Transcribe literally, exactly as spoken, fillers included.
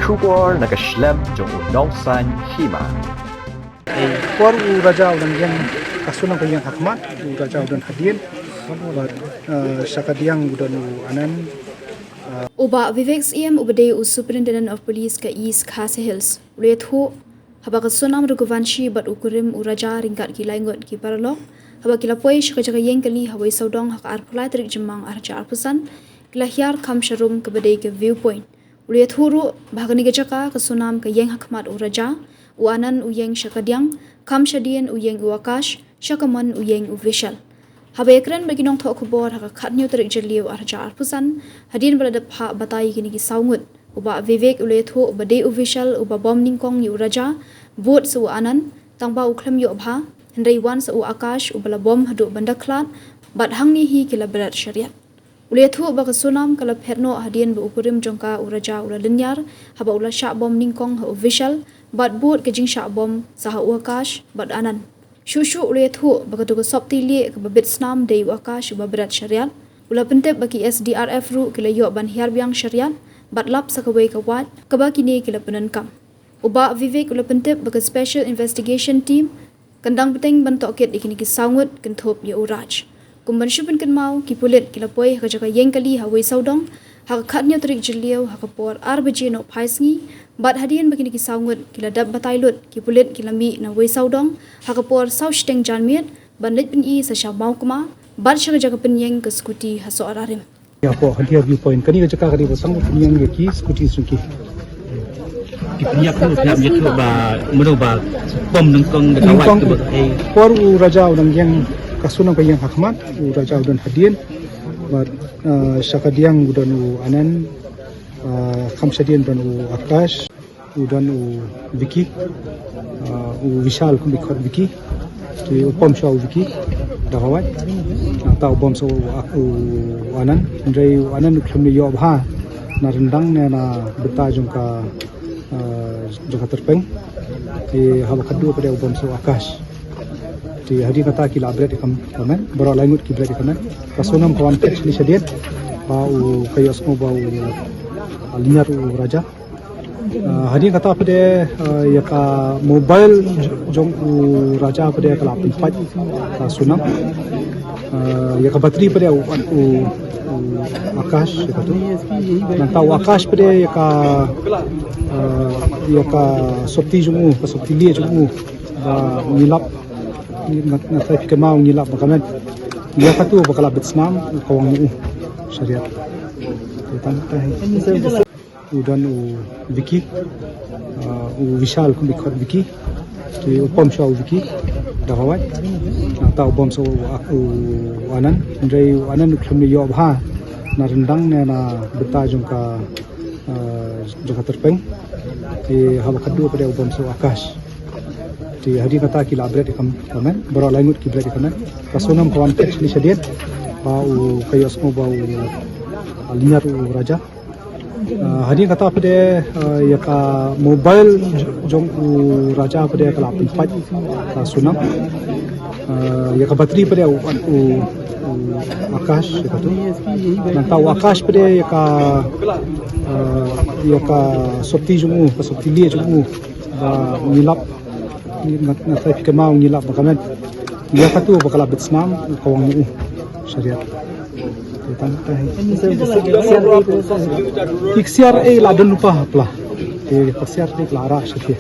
Khubor na ka shlem jong u Nongsaiñ Hima. Por u Raja u dang ïeng, ka snam ka ïeng ha khmat, u Raja u don hadien, bad, eh, sha kadiang u don u Anand. U Bah Vivek Syiem uba dei u Superintendent of Police ka East Khasi Hills u la ïathuh, haba ka snam Raghuvanshi bad u kurim u Raja ryngkat ki laingut ki paralok, haba ki la poi sha ka jaka ïeng kali ha Wei Sawdong ha ka arphew lai tarik Jymmang arhajar arphew san, ki la hiar kham sharum kaba dei ka View Point. U la ïathuh ruh ba ha kane ka jaka ka snam ka ïeng ha khmat u Raja, u Anand u ïeng sha kadiang, kham shadien u ïeng u Akash, sha kamon u ïeng u Vishal. Haba ïakren bad ki nongthoh khubor ha ka khathynñiew tarik Jylliew arhajar arphew san, hadien ba la dep phah batai ïa kine ki saw ngut, u Bah Vivek u la ïathuh ba dei u Vishal uba bom nyngkong ïa u Raja, bud sa u Anand, tangba u khlem ïoh bha, hynrei wan sa u Akash uba la bom haduh ban da khlad, bad hangne hi ki la bret shariat. U la ïathuh ba ka snam ka la phet noh hadien ba u kurim jong ka u Raja u la lynñiar, haba u la shah bom nyngkong ha u Vishal, bad bud ka jingshah bom sa ha u Akash bad Anand. Shuh shuh u la ïathuh ba kato ka sopti lieh kaba bit snam dei u Akash uba bret shariat. U la pyntip ba ki S D R F ruh ki la ïoh ban hiar biang shariat, bad lap sa kawei ka wad, kaba kine ki la pyndonkam. U Bah Vivek u la pyntip ba ka Special Investigation Team kan dang bteng ban tohkit ïa kine ki saw ngut kynthup ïa u Raj. Kum ban shu pynkynmaw, ki pulit ki la poi ha ka jaka ïeng kali ha Wei Sawdong ha ka khathynñiew tarik Jylliew ha ka por ar baje nohphai sngi, bad hadien ba kine ki saw ngut ki la dep batai lut, ki pulit ki la mih na Wei Sawdong ha ka por saw shiteng janmiet ban leit pyni sa sha Mawkma, bad sha ka jaka pynïeng ka scooty ha Sohra Rim. Ïa, hapoh Hanhiar View Point. Kane ka jaka ka dei ba sdang pynïeng ïa ki scooty jong ki. Ki pynïap, ki pynïap ïa ki ba, mano ba bom nyngkong da ka wad nyngkong kaba, eh. Por u Raja u dang ïeng, ka snam ka ïeng ha khmat, u Raja u don hadien, bad, eh, sha kadiang u don u Anand, eh, kham shadien don u Akash, u don u Vicky, ah, u Vishal kum i khot Vicky. Te u pom sha u Vicky da ka wad. Nangta u bom sha u, u Anand. Hynrei u Anand u khlem ïoh bha na ryndang ne na bynta jong ka, ah, jong ka tyrpeng. Te haba khadduh pat de u bom sha u Akash. Te hadien kata ki la bret ïa ka, ka mei. Baroh laingut ki bret ïa ka mei. Ka snam ka wan phet shane shadien. Ba u ka ïohsngew ba u, ah, lynñiar u Raja. Ah, hadien kata pat de, ah, ïa ka mobile jong u Raja pat de ka la pynpait ka snam. Ah, ïa ka battery pat de u, u, u Akash ïa katu. Nangta u Akash pat de ïa ka, ah, ïa ka sopti jong u, ka sopti lieh jong u. Ba ngi lap, nga, nga trai phi kynmaw ngi lap ba ka met. Ïa katu ba ka la bit snam, ka wang u shariat. Te tang, tang. U don u Vicky, ah, u Vishal kum i khot Vicky. Te u pom sha u Vicky da ka wad. Nangta u bom sha u, u Anand. Hynrei u Anand u khlem ïoh bha na ryndang ne na bynta jong ka, ah, jong ka tyrpeng. Te haba khadduh pat de u bom sha u Akash. Te hadien kata ki la bret ïa ka, ka mei. Baroh laingut ki bret ïa ka mei. Ka snam ka wan phet shane shadien. Ba u ka ïohsngew ba u, ah, lynñiar u Raja. Ah, hadien kata pat de, ah, ïa ka mobile jong u Raja pat de ka la pynpait ka snam. Ah, ïa ka battery pat de u, u, u Akash ïa katu. Nangta u Akash pat de ïa ka, ah, ïa ka sopti jong u, ka sopti lieh jong u. Ba ngi lap, nga, nga trai phi kynmaw ngi lap ba ka met. Ïa katu ba ka la bit snam, ka wang u shariat. Te tang, tang. Ki ksiar ei la don lypa ha pla. Te ka ksiar ei la rah sha ki.